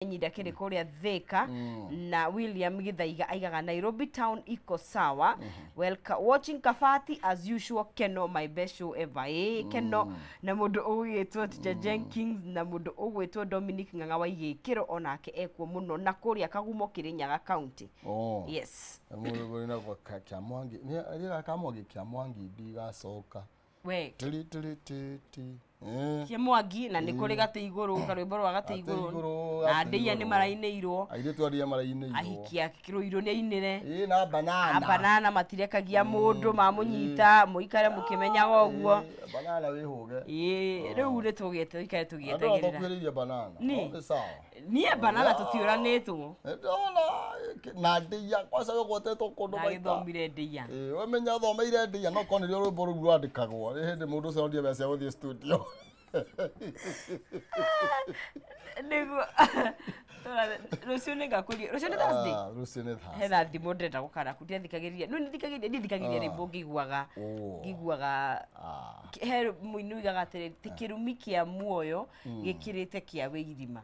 Nyinda kĩrĩ kũrĩa Thika na William Githaiga aigaga Nairobi town iko sawa. Welcome watching Kabati as usual. Keno, my best show ever. Ĩ Keno na mũndũ ũgwĩtwo Teacher Jenkins na mũndũ ũgwĩtwo Dominic Ng'ang'a wa Igĩkĩro onake ekuo mũno na kũrĩa Kagumo, Kĩrĩnyaga County. Oh. Yes. Mũndũ na kĩa Mwangi nĩ arĩga ka Mwangi kĩa Mwangi ndigacoka. We. Tiri tiri ti ti. Eh. Cia Mwangi na nĩ kũrĩ gatĩ igũrũ, karwĩmbo rwa gatĩ Gatĩ igũrũ igũrũ, na gatĩ ndĩia nĩ igũrũ. marainĩirwo. Airĩtu arĩa marainĩirwo. Ahiki a kĩrũirũ nĩ ainĩre. Ĩ na banana. Banana matirekagia mũndũ mamũnyita mũikare mũkĩmenyaga ũguo. Ĩ, banana wĩhũge. Ĩ rĩu nĩ tũgĩte tũikare Andũ tũgĩetagĩrĩra. atũkuhĩrĩirie banana. Nĩ. Oh, nĩ sawa. Niĩ banana tũtiũranĩtwo. Ndona na ndĩia kwaca gũgwetetwo kũndũ maita. Ndagĩthomire ndĩia. Ĩ, we menya thomeire ndĩia no korwo nĩrĩo rwĩmbo rũu rwandĩkagwo nĩ hĩndĩ mũndũ ũcio ondie mbeca cia gũthiĩ studio. Nĩguo rũciũ nĩ ngakũria, rũciũ nĩ Thursday. Ah, rũciũ nĩ Thursday. Hena thimũ ndĩrenda gũkana ndiathikagĩrĩria no nĩthikagĩrĩria ndithikagĩrĩria Ah. rwĩmbo ngĩiguaga Oh. ngĩiguaga Ah, he mũini ugaga atĩrĩ ti kĩrumi kĩa muoyo gĩkĩrĩte kĩa wĩirima.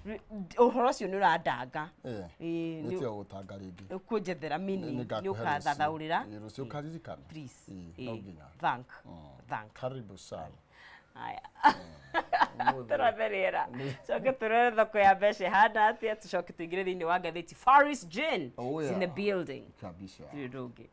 Ĩ. Ũhoro ũcio nĩ ũrandanga. Ĩ. Ĩ, Nĩ tiga gũtanga rĩngĩ. Ũkũnjethera meaning, nĩ Nĩngakũhe rũciũ. ũkathathaũrĩra. Ĩ, rũciũ ũkaririkana. Please. Ĩ, Ĩ, no nginya. Thank thank. Karibu sana. Haya, tũrothe rĩera, coke tũrore thoko ya mbeca ĩhana atĩa, tũcoke tũingĩre thĩinĩ wa ngathĩti. Faris Jane Oh, is in the yeah. building. Kabisa. Tũrĩ ũndũ ũngĩ.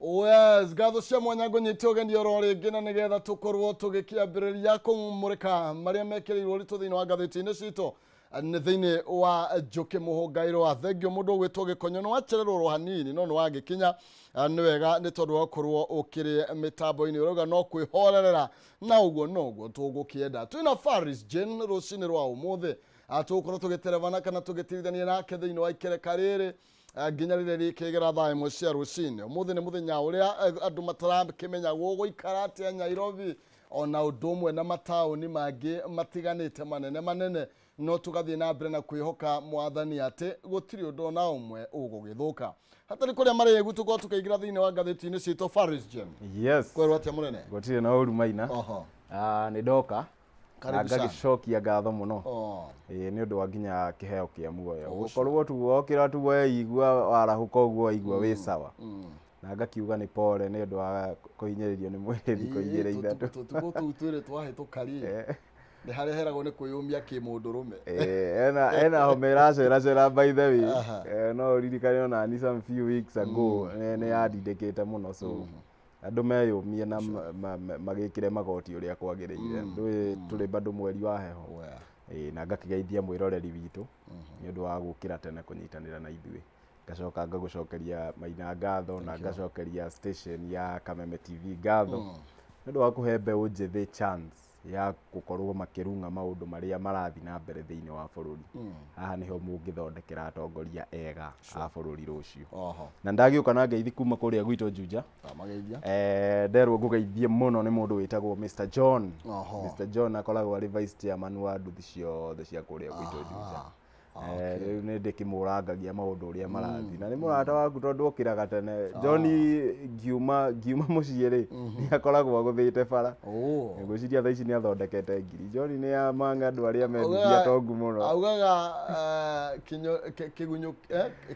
Yes, ngatho cia mwanya ngũnyite ũgeni oro rĩngĩ na nĩgetha tũkorwo tũgĩkĩambĩrĩria kũmũrĩka marĩa mekĩrĩirwo ũritũ thĩinĩ wa ngathĩti-inĩ citũ nĩ thĩinĩ wa Njũkĩ Mũhũngairwa. Thengio mũndũ ũgwĩtwo Gĩkonyo, nĩ wacererwo oro hanini no nĩ wagĩkinya. Nĩ wega nĩ tondũ wa gũkorwo ũkĩrĩ mĩtambo-inĩ, ũrauga no kwĩhorerera na ũguo noguo tũgũkĩenda. Twĩna Faris Jane rũcinĩ rwa ũmũthĩ. Tũgũkorwo tũgĩterebana kana tũgĩtirithania nake thĩinĩ wa ikereka rĩrĩ nginya rĩrĩa rĩkĩgera thaa 1 cia rũcinĩ. Ũmũthĩ nĩ mũthenya ũrĩa andũ matarakĩmenya gũgũikara atĩa Nairobi ona ũndũ ũmwe na mataũni mangĩ matiganĩte manene manene, no tũgathiĩ na mbere na kwĩhoka mwathani atĩ gũtirĩ ũndũ ona ũmwe ũgũgĩthũka. Hatarĩ kũrĩa marĩgu tũkorwo tũkĩingĩra thĩinĩ wa ngathĩti-inĩ citũ. Faris Jane. Yes. Kwerwo atĩa mũnene? Gũtirĩ na ũru maina. Oho. Ah, nĩ ndoka na Karibu sana. ngagĩcokia ngatho mũno. Oh. Ĩĩ, nĩ ũndũ wa nginya kĩheo kĩa muoyo. Ũcio. Gũkorwo tu wokĩra tu weigua warahũka ũguo waigua wĩ sawa. Na ngakiuga nĩ pole nĩ ũndũ wa kũhinyĩrĩrio nĩ mwĩrĩ thikũ igĩrĩ ithatũ. Tũtukũ tũu twĩrĩ twahĩtũka rĩ. Nĩ harĩa heragwo nĩ kwĩyũmia kĩmũndũrũme. Eh, ena homa ĩraceracera by the way. Aha. Eh, no ũririkane ona ni some few weeks ago nĩ yandindĩkĩte mũno, so andũ meyũmie na magĩkĩre magoti ũrĩa kwagĩrĩire. Ndũĩ tũrĩ bado mweri wa heho. Well. Ĩĩ, na ngakĩgeithia mwĩroreri witũ nĩ ũndũ wa gũkĩra tene kũnyitanĩra na ithuĩ. Ngacoka ngagũcokeria Maina ngatho, na ngacokeria station ya Kameme TV ngatho nĩ ũndũ wa kũhe mbeũ njĩthĩ chance ya gũkorwo makĩrung'a maũndũ marĩa marathiĩ na mbere thĩinĩ wa bũrũri. Haha nĩho mũngĩthondekera atongoria ega a bũrũri rũciũ. Na ndagĩũka na ngeithi kuma kũrĩa gwitũ Juja. Ndamageithia. Eh, nderwo ngũgeithie mũno nĩ mũndũ wĩtagwo Mr John. Mr John akoragwo arĩ vice chairman wa nduthi ciothe cia kũrĩa gwitũ Juja. Eh, rĩu nĩ ndĩkĩmũrangagia maũndũ ũrĩa marathiĩ, na nĩ mũrata waku tondũ okĩraga tene. John ngiuma mũciĩ rĩ, nĩ akoragwo agũthĩte bara. Ngwĩciria thaa ici nĩ athondekete ngiri. John nĩ amanga andũ arĩa menduthi atongu mũno. Augaga kĩgunyũ,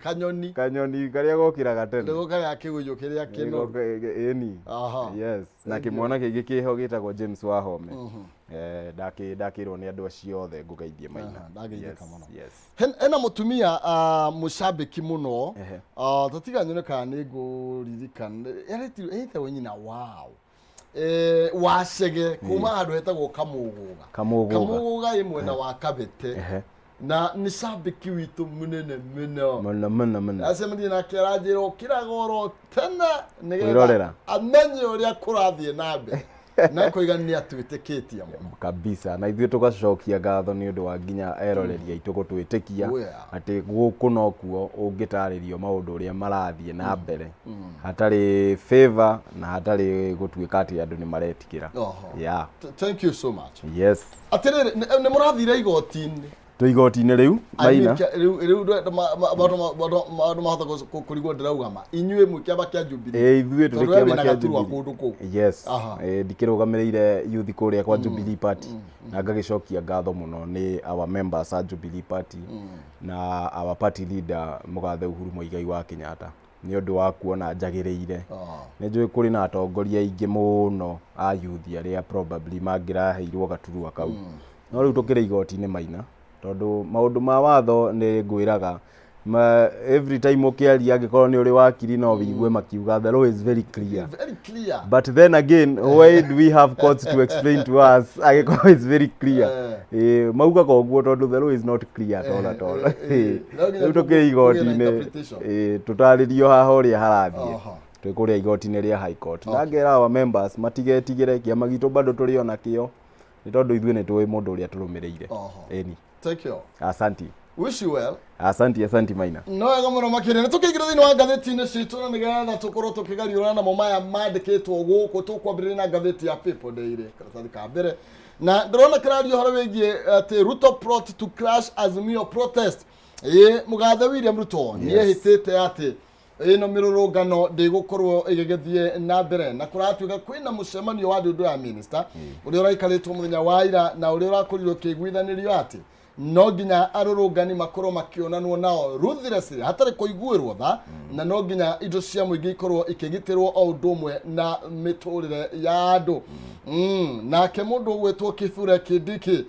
kanyoni. Kanyoni karĩa gokĩraga tene. Nĩgo karĩa kĩgunyũ kĩrĩa kĩnoru. Ĩni. Yes, na kĩmwana kĩngĩ kĩho gĩtagwo James Wahome. Eh, ndakĩrwo nĩ andũ acio othe ngũgeithie, Maina. Aha, ndageithĩka Yes, mũno. Yes. Hena mũtumia mũcambĩki mũno. Ehe. Tatiga nyone kana nĩ ngũririkana ĩtagwo nyina wao wacege kuma handũ hetagwo Kamũgũga. Kamũgũga. Kamũgũga ĩ mwena wa Kabete. Na nĩ cambĩki witũ mũnene mũno. Mũno mũno mũno. Acemanie nake aranjĩra ũkĩraga oro tene nĩgetha Kwĩrorera. amenye ũrĩa kũrathiĩ na mbere, na koiga nĩ atwĩtĩkĩtie mũno. Kabisa, na ithuĩ tũgacokia ngatho nĩ ũndũ wa nginya eroreri aitũ gũtwĩtĩkia Oh, yeah. atĩ gũkũ nokuo ũngĩtarĩrio maũndũ ũrĩa marathiĩ na mbere hatarĩ favor na hatarĩ gũtuĩka atĩ andũ nĩ maretigĩra. Yeah. Thank you so much. Yes. Atĩrĩrĩ, nĩ mũrathire igoti-inĩ? Twĩ igoti-inĩ rĩu. I mean, Maina. Rĩu andũ mahota kũrigwo ndĩrauga ma inyuĩ mwĩ kĩama kĩa Jubilee. Ĩ, ithuĩ tũrĩ Tondũ we kĩama wĩna kĩa gaturwa Jubilee. kũndũ kũu. Yes. Aha. Eh, ndikĩrũgamĩrĩire youth kũrĩa kwa Jubilee Party, na ngagĩcokia ngatho mũno nĩ our members a Jubilee Party na our party leader mũgathe Uhuru Muigai wa Kenyatta nĩ ũndũ wa kuona njagĩrĩire. Nĩ njũĩ kũrĩ na atongoria aingĩ mũno a youth arĩa probably mangĩraheirwo gaturwa kau, no rĩu tũkĩrĩ igoti-inĩ, Maina, tondũ maũndũ ma watho nĩ ngwĩraga ma, every time ũkĩaria angĩkorwo nĩ ũrĩ wakiri no wĩigue makiuga the law is very clear. Very clear. But then again, why do we have courts to explain to us angĩkorwo it's very clear? Eh, maugaga ũguo tondũ the law is not clear at all at all. No nginya Rĩu tũkĩrĩ kũgĩe na igoti-inĩ. interpretation. Tũtarĩrio haha ũrĩa harathiĩ. Twĩ kũrĩa igoti-inĩ rĩa High Court, na ngera our members matigetigĩre, kĩama gitũ bado tũrĩ ona kĩo, nĩ tondũ ithuĩ nĩ tũĩ mũndũ ũrĩa tũrũmĩrĩire. Ĩni. Thank you. Asanti. Wish you well. Asanti, asanti, Maina. No wega mũno makĩria. Nĩ tũkĩingĩra thĩinĩ wa ngathĩti-inĩ citũ na nĩgetha tũkorwo tũkĩgariũrana namo maya mandĩkĩtwo gũkũ. Tũkwambĩrĩria na ngathĩti ya People Daily, karatathi ka mbere, na ndĩrona kĩraria ũhoro wĩgiĩ atĩ Ruto plot to crash Azimio protest. Ĩ mũgathe William Ruto nĩ ehĩtĩte atĩ ĩno mĩrũrũngano ndĩgũkorwo ĩgĩgĩthiĩ na mbere, na kũratuĩka kwĩna mũcemanio wa ndundu ya minister ũrĩa ũraikarĩtwo mũthenya wa ira, na ũrĩa ũrakorirwo ũkĩiguithanĩrio atĩ no nginya arũrũngani makorwo makĩonanwo nao ruthlessly hatarĩ kũiguĩrwo tha, na no nginya indo cia mũingĩ ikorwo ikĩgitĩrwo o ũndũ ũmwe na mĩtũrĩre ya andũ. Nake mũndũ ũgwĩtwo Kithure Kindiki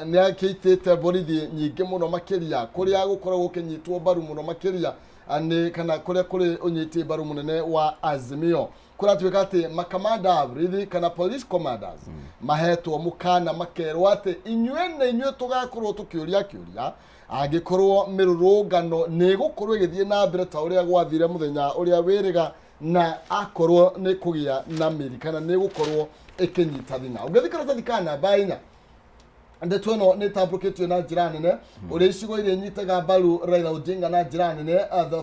nĩ akĩitĩte borithi nyingĩ mũno makĩria kũrĩa gũkoragwo gũkĩnyitwo mbaru mũno makĩria nĩ kana kũrĩa kũrĩ ũnyiti mbaru mũnene wa Azimio. Kũratuĩka atĩ makamanda a borithi kana police commanders mahetwo mũkana, makerwo atĩ inyuĩ nĩ inyuĩ tũgakorwo tũkĩũria kĩũria angĩkorwo mĩrũrũngano nĩ ĩgũkorwo ĩgĩthiĩ na mbere ta ũrĩa gwathire mũthenya ũrĩa wĩrĩga, na akorwo nĩ kũgĩa na mĩri kana nĩ gũkorwo ĩkĩnyita thing'a. Ũngĩthiĩ karatathi ka namba 4, ndeto ĩno nĩ ĩtambũrũkĩtio na njĩra nene ũrĩa icigo iria inyitaga mbaru Raila Odinga na njĩra nene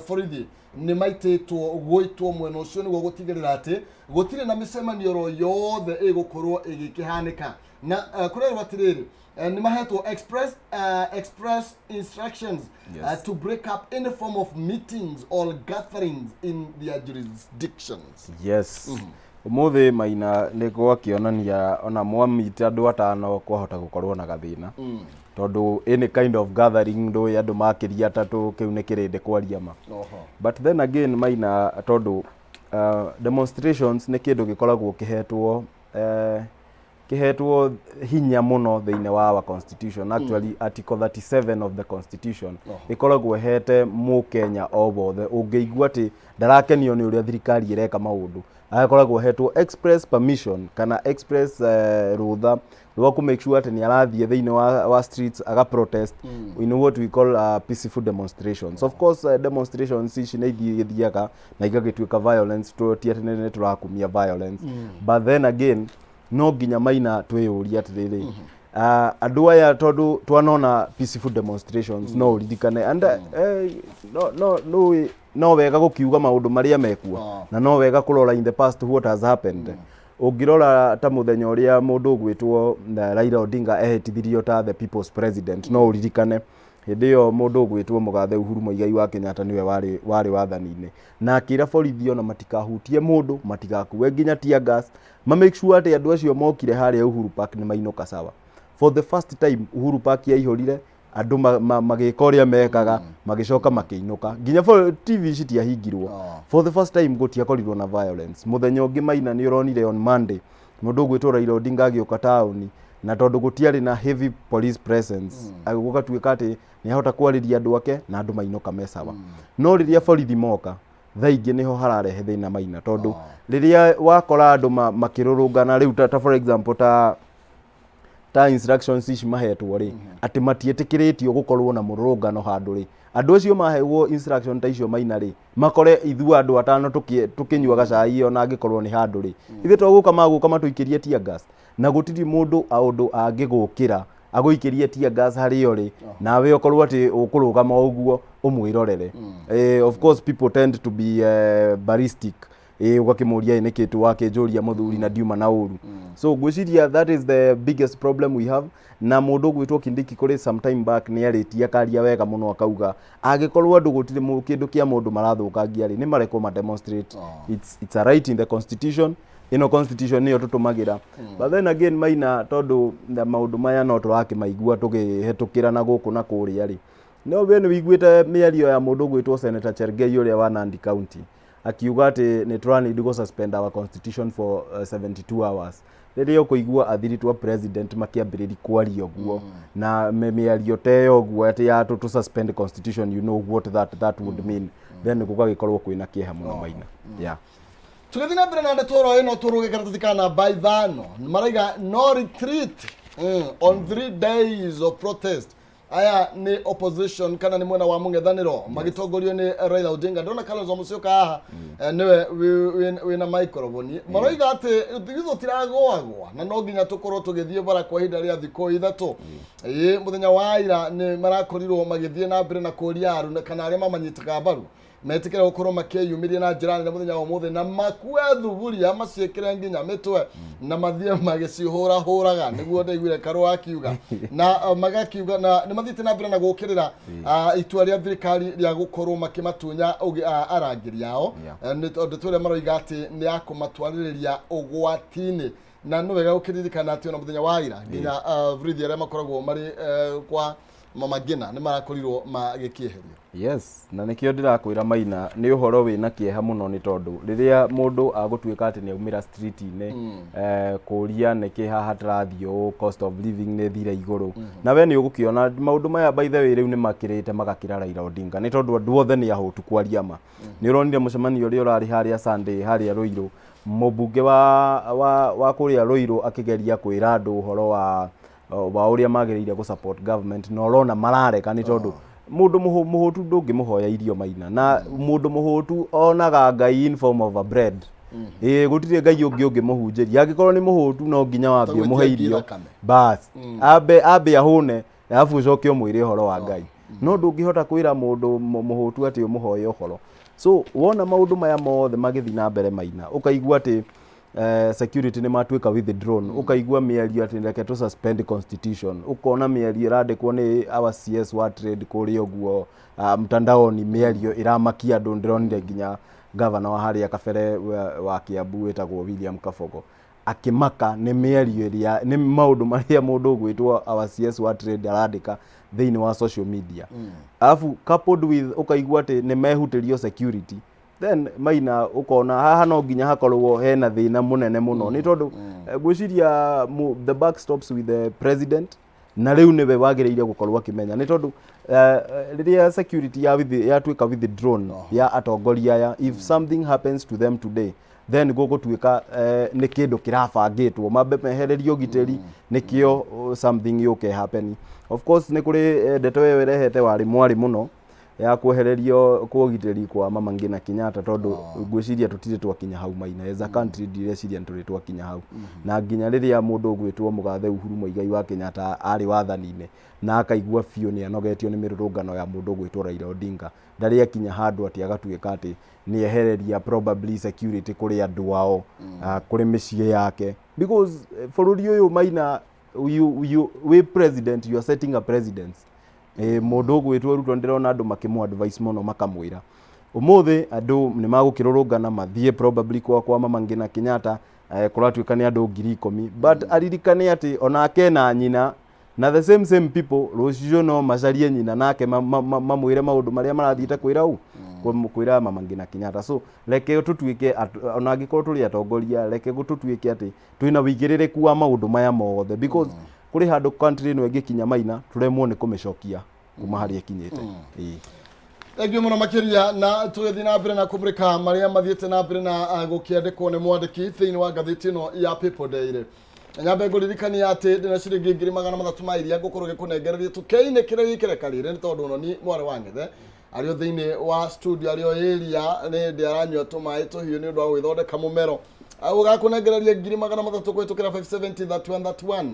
borithi nĩ maitĩtwo gũitwo mwena ũcio nĩguo gũtigĩrĩra atĩ gũtirĩ na mĩcemanio oro yothe ĩgũkorwo ĩgĩkĩhanĩka, na kũrerwo atĩrĩrĩ, nĩ mahetwo express instructions to break up any form of meetings or gatherings in their jurisdictions. Yes, ũmũthĩ, Maina, nĩ gwakĩonania ona mwamita andũ atano kwahota gũkorwo na gathĩna, tondũ any kind of gathering ndũĩ andũ makĩria atatũ, kĩu nĩ kĩrĩndĩ kwaria ma. But then again, Maina, tondũ demonstrations nĩ kĩndũ gĩkoragwo kĩhetwo Kĩhetwo hinya mũno thĩinĩ wa our constitution. Actually, article 37 of the constitution ĩkoragwo ĩhete mũkenya o wothe ũngĩigua atĩ ndarakenio nĩ ũrĩa thirikari ĩreka maũndũ, akoragwo ahetwo express permission kana express rũtha rwa kũ make sure atĩ nĩ arathiĩ thĩinĩ wa streets aga protest in what we call peaceful demonstrations. Of course, demonstrations ici nĩ ithiaga na igagĩtuĩka violence. Ti atĩ nĩ tũrakumia violence, but then again no nginya maina twĩyũrie atĩrĩrĩ, andũ aya, tondũ twanona peaceful demonstrations, no ũririkane and no wega gũkiuga maũndũ marĩa mekuo na no wega kũrora in the past what has happened. Ũngĩrora ta mũthenya ũrĩa mũndũ ũgwĩtwo na Raila Odinga ehĩtithirio ta the people's president, no ũririkane hĩndĩ ĩyo mũndũ ũgwĩtwo mũgathe Uhuru Muigai wa Kenyatta nĩwe warĩ wathani-inĩ na akĩra borithi ona matikahutie mũndũ, matigakue nginya tear gas, ma make sure atĩ andũ acio mokire harĩa Uhuru Park nĩ mainũka sawa. For the first time Uhuru Park yaihũrire andũ magĩka ũrĩa mekaga, magĩcoka makĩinũka, nginya TV citiahingirwo. For the first time gũtiakorirwo na violence. Mũthenya ũngĩ maina nĩ ũronire on Monday mũndũ ũgwĩtwo Raila Odinga agĩũka taũni, na tondũ gũtiarĩ na heavy police presence, gũgatuĩka atĩ nĩ ahota kwarĩria andũ ake na andũ mainũka me sawa. No rĩrĩa borithi moka thaa ingĩ nĩho hararehe thĩna maina, tondũ rĩrĩa wakora andũ makĩrũrũngana rĩu ta for example ta instructions ici mahetwo rĩ, atĩ matiĩtĩkĩrĩtio gũkorwo na mũrũrũngano handũ rĩ, andũ acio mahegwo instruction ta icio maina rĩ, makore ithuĩ andũ atano tũkĩnyuaga cai, ona angĩkorwo nĩ handũ rĩ, ithuĩ to gũka magũka matũikĩrie tear gas, na gũtirĩ mũndũ ũndũ angĩgũkĩra agũikĩrie tear gas harĩa ũrĩ nawe ũkorwo atĩ ũkũrũgama ũguo ũmwĩrorere. Of course people tend to be ballistic. Ũgakĩmũria, "Ĩ, nĩkĩ tu wakĩnjũria mũthuri na ndiuma na ũru?" So ngwĩciria that is the biggest problem we have. Na mũndũ ũgwĩtwo Kindiki kũrĩ some time back nĩ arĩtie akaria wega mũno, akauga angĩkorwo andũ gũtirĩ kĩndũ kĩa mũndũ marathũkangia rĩ, nĩ marekwo ma demonstrate. It's a right in the constitution. Ĩno constitution nĩyo tũtũmagĩra. But then again maina, tondũ na maũndũ maya no tũrakĩmaigua tũkĩhetũkĩra na gũkũ na kũrĩa rĩ, no we nĩ wĩiguĩte mĩario ya mũndũ ũgwĩtwo Senator Chergei ũrĩa wa Nandi County akiuga atĩ nĩ tũraneed gũ suspend our constitution for 72 hours. Rĩrĩa ũkũigua athiritwo president makĩambĩrĩria kwaria ũguo na mĩario ta ĩyo ũguo atĩ ya tũ suspend constitution, you know what that would mean. Then gũgagĩkorwo kwĩna kĩeha mũno maina, yeah. Tũgĩthiĩ na mbere na ndeto oro ĩno, tũrũge karatathi ka namba 5, maraiga no retreat on 3 days of protest. Aya nĩ opposition kana nĩ mwena wa mũng'ethanĩro magĩtongorio nĩ Raila Odinga. Ndĩrona Kalonzo Musyoka haha, nĩwe wĩna microphone. Maroiga atĩ ithuĩ tũtiragũagũa na no nginya tũkorwo tũgĩthiĩ bara kwa ihinda rĩa thikũ 3. Ĩĩ, mũthenya wa ira nĩ marakorirwo magĩthiĩ na mbere na kũria aruna kana arĩa mamanyitaga mbaru metĩkĩre gũkorwo makĩyumĩria na njĩra nene mũthenya wa ũmũthĩ na makue thuburia maciĩkĩre nginya mĩtwe na mathiĩ magĩcihũrahũraga, nĩguo ndaiguire Karũa akiuga na magakiuga na nĩ mathiĩte na mbere na gũkĩrĩra itua rĩa thirikari rĩa gũkorwo makĩmatunya arangĩri ao. Nĩ tondũ ndeto ĩrĩa maroiga atĩ nĩ ya kũmatwarĩrĩria ũgwati-inĩ. Na nĩ wega gũkĩririkana atĩ ona mũthenya wa ira nginya borithi arĩa makoragwo marĩ kwa Mama Ngina nĩ marakorirwo magĩkĩeherio. Yes, na nĩkĩo ndĩrakwĩra maina nĩ ũhoro wĩna kĩeha mũno, nĩ tondũ rĩrĩa mũndũ agũtuĩka atĩ nĩ aumĩra street-inĩ kũria nĩkĩ haha tũrathiĩ ũũ, cost of living nĩ thire igũrũ, na we nĩ ũgũkĩona maũndũ maya by the way rĩu nĩ makĩrĩte magakĩra Raila Odinga, nĩ tondũ andũ othe nĩ ahũtu. Kwaria ma, nĩ ũronire mũcemanio ũrĩa ũrarĩ harĩa Sunday harĩa Ruiru, mũmbunge wa kũrĩa Ruiru akĩgeria kwĩra andũ ũhoro wa ũrĩa magĩrĩire gũ support government, na ũrona marareka nĩ tondũ mũndũ mũhũtu ndũngĩmũhoya irio maina, na mũndũ mũhũtu onaga Ngai in form of a bread. Ĩĩ, gũtirĩ Ngai ũngĩ ũngĩmũhunjĩria angĩkorwo nĩ mũhũtu. No nginya wambe ũmũhe Tagwĩtia irio thakame. Bas, ambe ahũne, arabu ũcoke ũmwĩre ũhoro wa Ngai. No ndũngĩhota kwĩra mũndũ mũhũtu atĩ ũmũhoe ũhoro. So wona maũndũ maya mothe magĩthiĩ na mbere maina, ũkaigua atĩ security nĩ matuĩka withdrawn, ũkaigua mĩario atĩ reke tũ suspend constitution, ũkona mĩario ĩrandĩkwo nĩ our CS wa trade kũrĩa ũguo mtandaoni, mĩario ĩramakia andũ. Ndĩronire nginya gavana wa harĩa kabere wa Kiambu wĩtagwo William Kabogo akĩmaka nĩ mĩario ĩrĩa nĩ maũndũ marĩa mũndũ ũgwĩtwo our CS wa trade arandĩka thĩinĩ wa social media. Alafu coupled with ũkaigua atĩ nĩ mehutĩrio security. Then Maina, ũkona haha no nginya hakorwo hena thĩna mũnene mũno, nĩ tondũ ngwĩciria the buck stops with the president, na rĩu nĩwe wagĩrĩire gũkorwo akĩmenya, nĩ tondũ rĩrĩa security ya yatuĩka withdrawn ya atongoria aya, if something happens to them today, then gũgũtuĩka nĩ kĩndũ kĩrabangĩtwo mambe mehererio ũgitĩri nĩkĩo something yũke happen. Of course nĩ kũrĩ ndeto ĩyo ĩrehete warĩ mwarĩ mũno ya kwehererio kwa ũgitĩri kwa Mama Ngina Kenyatta, tondũ ngwĩciria tũtirĩ twakinya hau, Maina. As a country, ndireciria nĩ tũrĩ twakinya hau, na nginya rĩrĩa mũndũ ũgwĩtwo mũgathe Uhuru Muigai wa Kenyatta arĩ wathani-inĩ na akaigua biũ nĩ anogetio nĩ mĩrũrũngano ya mũndũ ũgwĩtwo Raila Odinga, ndarĩ akinya handũ atĩ agatuĩka atĩ nĩ ehereria probably security kũrĩ andũ ao, kũrĩ mĩciĩ yake, because bũrũri ũyũ, Maina, you, wĩ president, you are setting a precedence. Mũndũ ũgwĩtwo Ruto, ndĩrona andũ makĩmũ advice mũno, makamwĩra ũmũthĩ andũ nĩ magũkĩrũrũngana mathiĩ probably kwa Mama Ngina Kenyatta, kũratuĩka nĩ andũ 10,000, but aririkane atĩ onake na nyina na the same same people rũciũ no macarie nyina nake mamwĩre maũndũ marĩa marathiĩte kwĩra ũ kwĩra Mama Ngina Kenyatta. So reke tũtuĩke ona angĩkorwo tũrĩ atongoria, reke tũtuĩke atĩ twĩna wĩigĩrĩrĩku wa maũndũ maya mothe, because kũrĩ handũ country ĩno ĩngĩkinya, Maina, tũremwo nĩ kũmĩcokia kuma harĩa ĩkinyĩte. Ĩĩ. Thengiũ mũno makĩria, na tũgĩthiĩ na mbere na kũmũrĩka marĩa mathiĩte na mbere na gũkĩandĩkwo nĩ mwandĩki thĩinĩ wa ngathĩti ĩno ya People Daily. Nyambe ngũririkania atĩ ndĩna ciringi 300,000 ma iria ngũkorwo ngĩkũnengereria tũkeinĩkĩrĩria ikereka rĩrĩ, nĩ tondũ ũno ni mwarĩ wa ng'ethe arĩ o thĩinĩ wa studio, arĩ o area nĩ ndĩ aranyua tũmaĩ tũhiũ nĩ ũndũ wa gwĩthondeka mũmero. Ũgakũnengereria 300,000 kũhĩtũkĩra 570 31 31,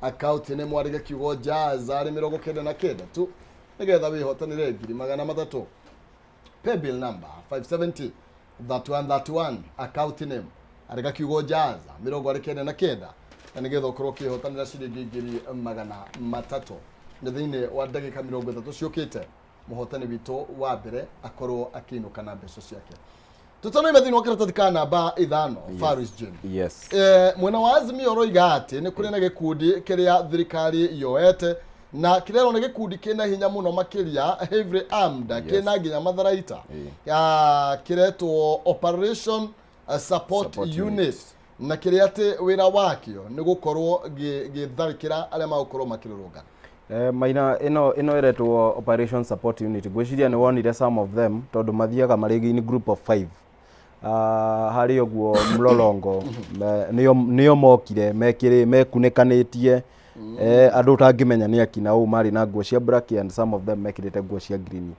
akaunti nĩ mwandĩke kiugo jazz arĩ 99 tu, nĩgetha wĩhotanĩre 300,000. Paybill number 570 3131, account name andĩka kiugo jaza 99, na nĩgetha ũkorwo ũkĩhotanĩra ciringi 300,000. Nĩ thĩinĩ wa ndagĩka 30 ciũkĩte mũhotani witũ wa mbere akorwo akĩinũka na mbeca ciake. Tũtanoima thĩinĩ wa karatathi ka namba 5, Faris Jim. Yes. Mwena wa Azimio ũroiga atĩ nĩ kũrĩ na gĩkundi kĩrĩa thirikari yoete na kĩrerwo nĩ gĩkundi kĩna hinya mũno makĩria, heavily armed, kĩna nginya matharaita. Kĩretwo Operation Support, Support Unit, Unit. Na kĩrĩa atĩ wĩra wakĩo nĩ gũkorwo gĩtharĩkĩra arĩa magũkorwo makĩrũrũngana. Maina, ĩno ĩretwo Operation Support Unit. Ngwĩciria nĩ wonire some of them, tondũ mathiaga marĩ in group of five. Harĩ ũguo mlolongo nĩo mokire mekĩrĩ mekunĩkanĩtie, andũ ũtangĩmenya nĩ akina ũũ, marĩ na nguo cia black and some of them mekĩrĩte nguo cia green.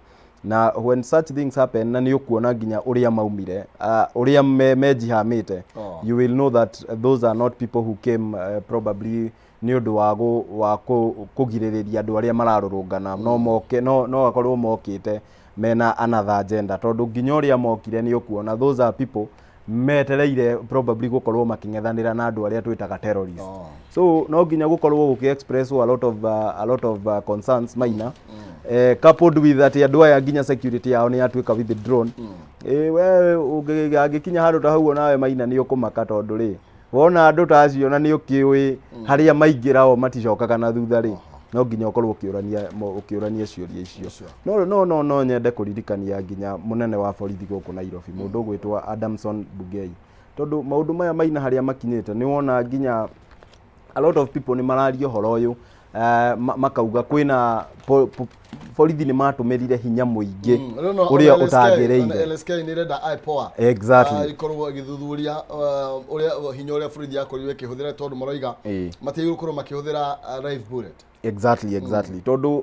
Na when such things happen, na nĩ ũkuona nginya ũrĩa maumire, ũrĩa mejihamĩte, you will know that those are not people who came probably nĩ ũndũ wa kũgirĩrĩria andũ arĩa mararũrũngana. No moke, no akorwo mokĩte mena another agenda, tondũ nginya ũrĩa mokire nĩ ũkuona those are people metereire probably gũkorwo makĩng'ethanĩra na andũ arĩa twĩtaga terrorist. So no nginya gũkorwo gũkĩ express a lot of concerns, Maina, coupled with atĩ andũ aya nginya security yao nĩ yatuĩka withdrawn. We angĩkinya handũ ta hau, onawe Maina nĩ ũkũmaka, tondũ rĩ wona andũ ta acio na nĩ ũkĩũĩ harĩa maingĩra o maticokaga na thutha rĩ, no nginya ũkorwo ũkĩũrania ciũria icio. No nyende kũririkania nginya mũnene wa borithi gũkũ Nairobi, mũndũ ũgwĩtwo Adamson Bungei, tondũ maũndũ maya, Maina, harĩa makinyĩte, nĩ wona nginya a lot of people nĩ mararia ũhoro ũyũ, makauga kwĩna borithi nĩ matũmĩrire hinya mũingĩ Rĩu no- ũrĩa ona LSK ũtagĩrĩire. Ona LSK nĩ ĩrenda IPOA ikorwo ĩgĩthuthuria ũrĩa hinya ũrĩa borithi yakorirwo ĩkĩhũthĩra, tondũ maroiga matiagĩrĩirwo gũkorwo makĩhũthĩra live bullet. Exactly, tondũ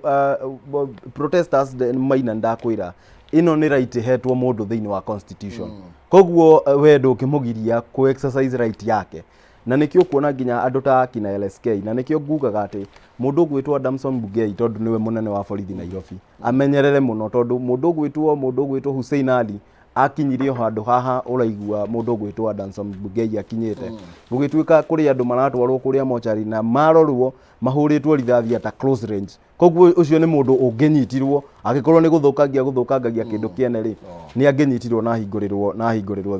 protesters Maina, ndakwĩra ĩno nĩ right ĩhetwo mũndũ thĩinĩ wa constitution, koguo we ndũngĩmũgiria kũ exercise right yake. Na nĩkĩo kuona nginya andũ ta akina LSK, na nĩkĩo ngugaga atĩ mũndũ ũgwĩtwo Adamson Bungei, tondũ nĩwe mũnene wa borithi Nairobi, amenyerere mũno, tondũ mũndũ ũgwĩtwo Hussein Ali akinyire o handũ haha ũraigua mũndũ ũgwĩtwo Adamson Bungei akinyĩte, gũgĩtuĩka kũrĩ andũ maratwarwo kũrĩa mochari na marorwo mahũrĩtwo rithathi at a close range. Koguo ũcio nĩ mũndũ ũngĩnyitirwo angĩkorwo nĩ gũthũkangia gũthũkangagia kĩndũ kĩene rĩ. Nĩ angĩnyitirwo na ahingũrĩrwo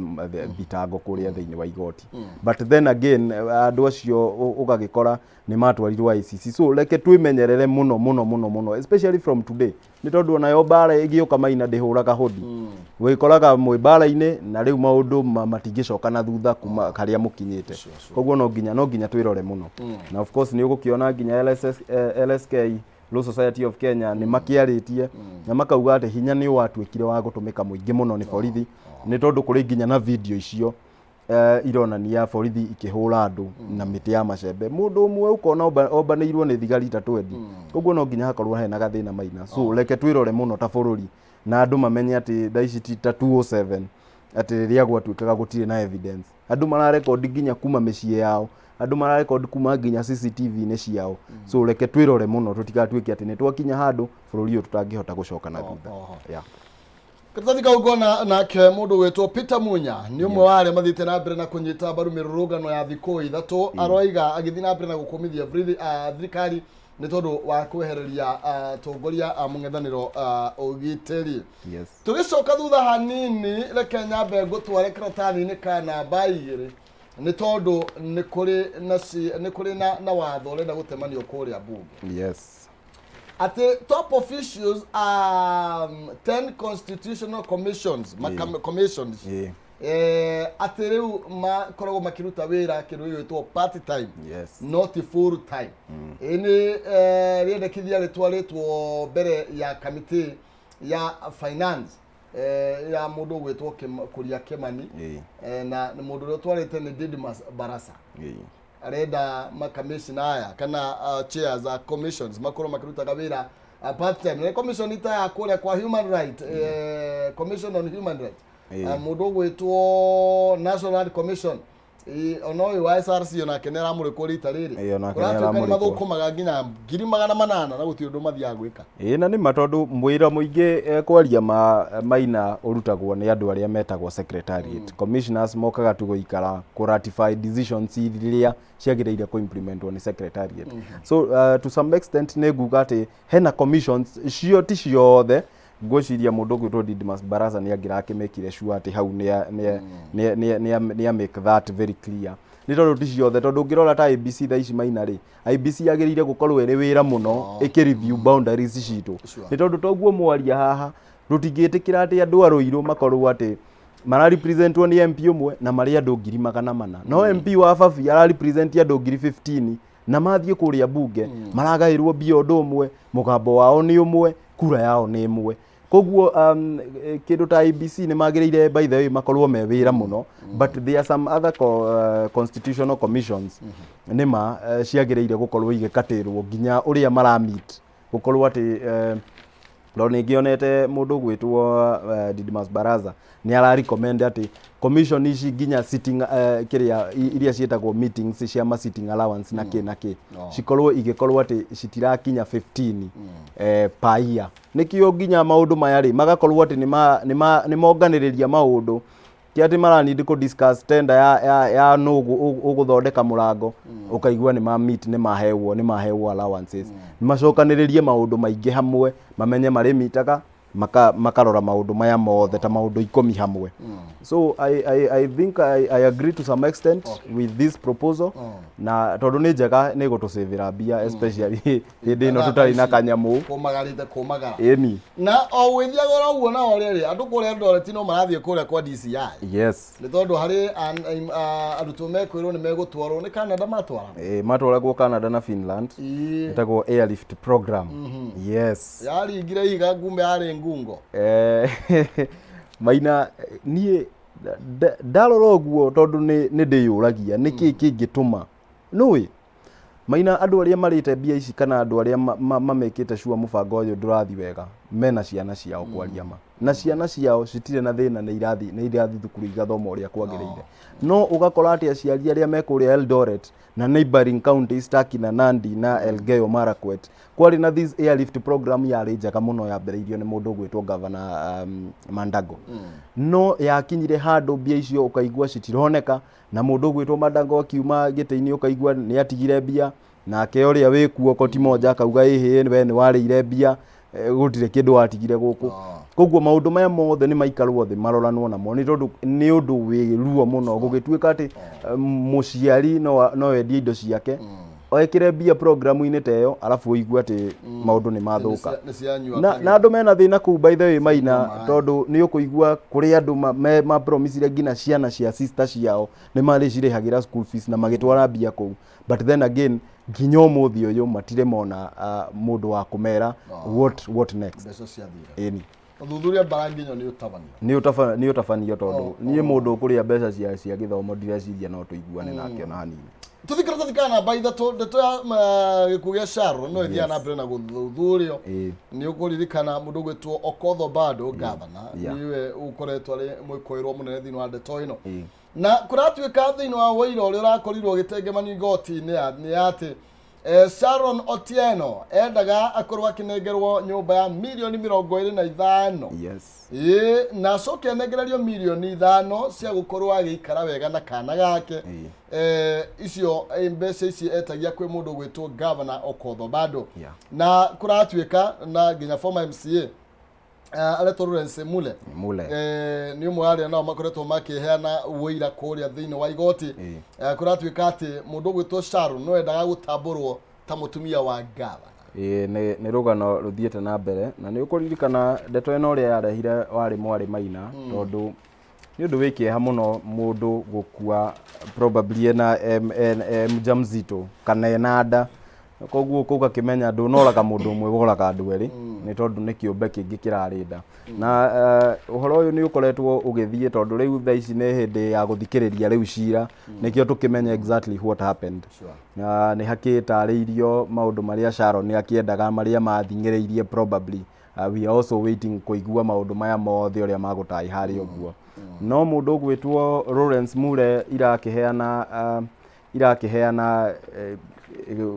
thitango kũrĩa thĩinĩ wa igoti. But then again, andũ acio ũgagĩkora nĩ matwarirwo ICC. So reke twĩmenyerere mũno mũno mũno mũno, especially from today, nĩ tondũ onayo mbara ĩgĩũka, Maina, ndĩhũraga hũdi. Wĩkoraga mwĩ mbara-inĩ na rĩu maũndũ matingĩcoka na thutha kuma harĩa mũkinyĩte. Koguo no nginya twĩrore mũno. Na of course nĩ ũgũkĩona nginya LSS, LSK, Law Society of Kenya, nĩ makĩarĩtie na makauga atĩ hinya nĩ watuĩkire wa gũtũmĩka mũingĩ mũno nĩ borithi, nĩ tondũ kũrĩ nginya na video icio ironania borithi ikĩhũra andũ na mĩtĩ ya macembe, mũndũ ũmwe ũkona ombanĩirwo nĩ thigari ta 20. Koguo no nginya hakorwo hena gathĩna, Maina. So reke twĩrore mũno ta bũrũri na andũ mamenye atĩ thaa ici ti ta 207, atĩ rĩrĩa gwatuĩkaga gũtirĩ na evidence. Andũ mararekondi nginya kuma mĩciĩ yao, andũ mararekondi kuma nginya CCTV-inĩ ciao. So reke twĩrore mũno tũtigatuĩke atĩ nĩ twakinya handũ bũrũri ũyũ tũtangĩhota gũcoka na thutha. Yeah. Karatathi kau ngona nake mũndũ gwĩtwo Peter Munya nĩ ũmwe wa arĩa mathiĩte na mbere na kũnyita mbaru mĩrũrũngano ya thikũ 3. Aroiga agĩthiĩ na mbere na gũkũmithia thirikari nĩ tondũ wa kwehereria atongoria a mũng'ethanĩro ũgitĩri. Tũgĩcoka thutha hanini, reke nyambe ngũtware karatathi-inĩ ka namba 2, nĩ tondũ nĩ kũrĩ na nĩ kũrĩ na watho ũrenda gũtemanio kũrĩa bunge, atĩ top officials, 10 constitutional commissions, commissions, atĩ rĩu makoragwo makĩruta wĩra kĩndũ gĩgwĩtwo part time, not full time. Ĩ nĩ rĩendekithia rĩtwarĩtwo mbere ya kamĩtĩ ya finance ya mũndũ ũgwĩtwo Kuria Kimani. Na nĩ mũndũ ũrĩa ũtwarĩte nĩ Didmus Barasa. Arenda makamishna aya kana chairs a commissions makorwo makĩrutaga wĩra part time. Nĩ commission ta ya kũrĩa kwa human right, commission on human right, mũndũ ũgwĩtwo National Land Commission, ona ũyũ wa SRC onake nĩ aramũrĩkwo rita rĩrĩ. Ĩĩ, onake nĩ Kũratuĩka nĩ aramũrĩkwo. Mathũkũmaga nginya 800,000 na gũtirĩ ũndũ mathiaga gwĩka. Ĩĩ, na nĩ ma, tondũ mwĩra mũingĩ, kwaria ma, Maina, ũrutagwo nĩ andũ arĩa metagwo secretariat. Commissioners mokaga tu gũikara kũ ratify decisions iria ciagĩrĩire kũ implementwo nĩ secretariat. So to some extent nĩ nguga atĩ hena commissions cio, ti ciothe. Ngwĩciria mũndũ ũgwĩtwo Didmus Barasa nĩ angĩrakĩmĩkire sure atĩ hau nĩ a make that very clear, nĩ tondũ ti ciothe. Tondũ ũngĩrora ta IEBC thaa ici, Maina, rĩ, IEBC yagĩrĩire gũkorwo ĩrĩ wĩra mũno ĩkĩ review boundaries citũ. Nĩ tondũ toguo mwaria haha, tũtingĩtĩkĩra atĩ andũ a Rũirũ makorwo atĩ mararepresentwo nĩ MP ũmwe na marĩ andũ 400,000, no MP wa Babi ararepresent andũ 15,000, na mathiĩ kũrĩa bunge maragaĩrwo mbia ũndũ ũmwe, mũgambo wao nĩ ũmwe, kura yao nĩ ĩmwe. Koguo kĩndũ ta IEBC nĩ magĩrĩire, by the way, makorwo me wĩra mũno. But there are some other constitutional commissions nĩ ma ciagĩrĩire gũkorwo igĩkatĩrwo nginya ũrĩa mara meet, gũkorwo atĩ tondũ nĩ ngĩonete mũndũ ũgwĩtwo Didmus Barasa nĩ ara recommend atĩ commission ici nginya sitting, kĩrĩa iria ciĩtagwo meetings cia ma sitting allowance na kĩ na kĩ, cikorwo igĩkorwo atĩ citirakinya 15 per year. Nĩkĩo nginya maũndũ maya rĩ magakorwo atĩ nĩ monganĩrĩria maũndũ, ti atĩ maranindi kũ discuss tender ya nũ ũgũthondeka mũrango, ũkaigua nĩ ma meet, nĩ maheo allowances. Nĩ macokanĩrĩrie maũndũ maingĩ hamwe, mamenye marĩ mitaga makarora maũndũ maya mothe ta maũndũ 10 hamwe. So I think I agree to some extent with this proposal, na tondũ nĩ njega, nĩ gũtũcĩvĩra mbia, especially hĩndĩ ĩno tũtarĩ na kanyamũ. Kũmagarĩte kũmagara. Ĩni. Na o gwĩthiaga oro ũguo nao rĩrĩ andũ kũrĩa Eldoret no marathiĩ kũrĩa kwa DCI, nĩ tondũ harĩ arutwo mekwĩrwo nĩ megũtwarwo nĩ Canada matwara. Ĩ, matwaragwo Canada na Finland. Ĩtagwo airlift program, yes. Yaringire ihiga ngumbe yarĩ ngungo. Maina, niĩ ndarora ũguo, tondũ nĩ ndĩyũragia nĩkĩ kĩngĩtũma nũĩ, Maina, andũ arĩa marĩte mbia ici kana andũ arĩa mamĩkĩte sure mũbango ũyũ ndũrathiĩ wega mena ciana ciao, kwaria ma, na ciana ciao citirĩ na thĩna, nĩ irathi thukuru igathoma ũrĩa kwagĩrĩire. No ũgakora atĩ aciari arĩa me kũrĩa Eldoret na neighboring counties ta kina Nandi na Elgeyo Marakwet, kwarĩ na this airlift program yarĩ njega mũno, yambĩrĩirio nĩ mũndũ ũgwĩtwo Governor Mandago, no yakinyire handũ mbia icio ũkaigua citironeka, na mũndũ ũgwĩtwo Mandago akiuma gĩtĩ-inĩ ũkaigua nĩ atigire mbia, nake ũrĩa wĩ kuo koti moja akauga ĩhĩ, we nĩ warĩire mbia, gũtirĩ kĩndũ watigire gũkũ. Koguo maũndũ maya mothe nĩ maikarwo thĩ maroranwo namo, nĩ tondũ nĩ ũndũ wĩ ruo mũno gũgĩtuĩka atĩ mũciari no endie indo ciake, ekĩre mbia programu-inĩ ta ĩyo, arabu ũigue atĩ maũndũ nĩ mathũka. Nĩ cianyua Na, kagĩra. na andũ mena thĩna kũu, by the way, Maina, Maĩ. tondũ nĩ ũkũigua kũrĩ andũ mapromisire nginya ciana cia sister ciao nĩ marĩcirĩhagĩra school fees na magĩtwara mbia kũu, but then again nginya ũmũthĩ ũyũ matirĩ mona mũndũ wa kũmera what next. Mbeca ciathire. Ĩni. Ũthuthuria mbara nginyo nĩ ũtabanio. Nĩ ũtabanio, tondũ niĩ mũndũ ũkũrĩa mbeca cia gĩthomo ndireciria no tũiguane nake ona hanini. Tũthi karatathi ka namba 3. Ndeto ya gĩkuũ gĩa Sharon no ĩthiaga na mbere na gũthuthurio. Nĩ ũkũririkana mũndũ ũgwĩtwo Okoth Obado, ngavana, nĩwe ũkoretwo arĩ mwĩkũĩrwo mũnene thĩinĩ wa ndeto ĩno. Na kũratuĩka thĩinĩ wa ũira ũrĩa ũrakorirwo ũgĩtengemanio igoti-inĩ nĩ atĩ Sharon Otieno endaga akorwo akĩnengerwo nyũmba ya mirioni 25. Ĩĩ, na acoke anengererio mirioni 5 cia gũkorwo agĩikara wega na kana gake. Icio mbeca ici etagia kwĩ mũndũ ũgwĩtwo Governor Okoth Obado. Na kũratuĩka na nginya former MCA aretwo Lawrence Mule. Mule. Nĩ ũmwe wa arĩa nao makoretwo makĩheana ũira kũrĩa thĩinĩ wa igoti. Kũratuĩka atĩ mũndũ ũgwĩtwo Sharon no endaga gũtambũrwo ta mũtumia wa gavana. Ĩĩ, nĩ rũgano rũthiĩte na mbere, na nĩ ũkũririkana ndeto ĩno ũrĩa yarehire warĩ mwarĩ Maina, tondũ nĩ ũndũ wĩ kĩeha mũno mũndũ gũkua probably ena e mjamzito kana ena nda. Koguo ũgakĩmenya ndũnoraga mũndũ ũmwe, woraga andũ erĩ, nĩ tondũ nĩ kĩũmbe kĩngĩ kĩrarĩ nda. Na ũhoro ũyũ nĩ ũkoretwo ũgĩthiĩ, tondũ rĩu thaa ici nĩ hĩndĩ ya gũthikĩrĩria rĩu cira, nĩkĩo tũkĩmenye exactly what happened. Na nĩ hakĩtarĩirio maũndũ marĩa Sharon akĩendaga, marĩa mathing'ĩrĩirie. Probably we are also waiting kũigua maũndũ maya mothe ũrĩa magũtaĩ harĩa ũguo. No mũndũ ũgwĩtwo Lawrence Mule irakĩheana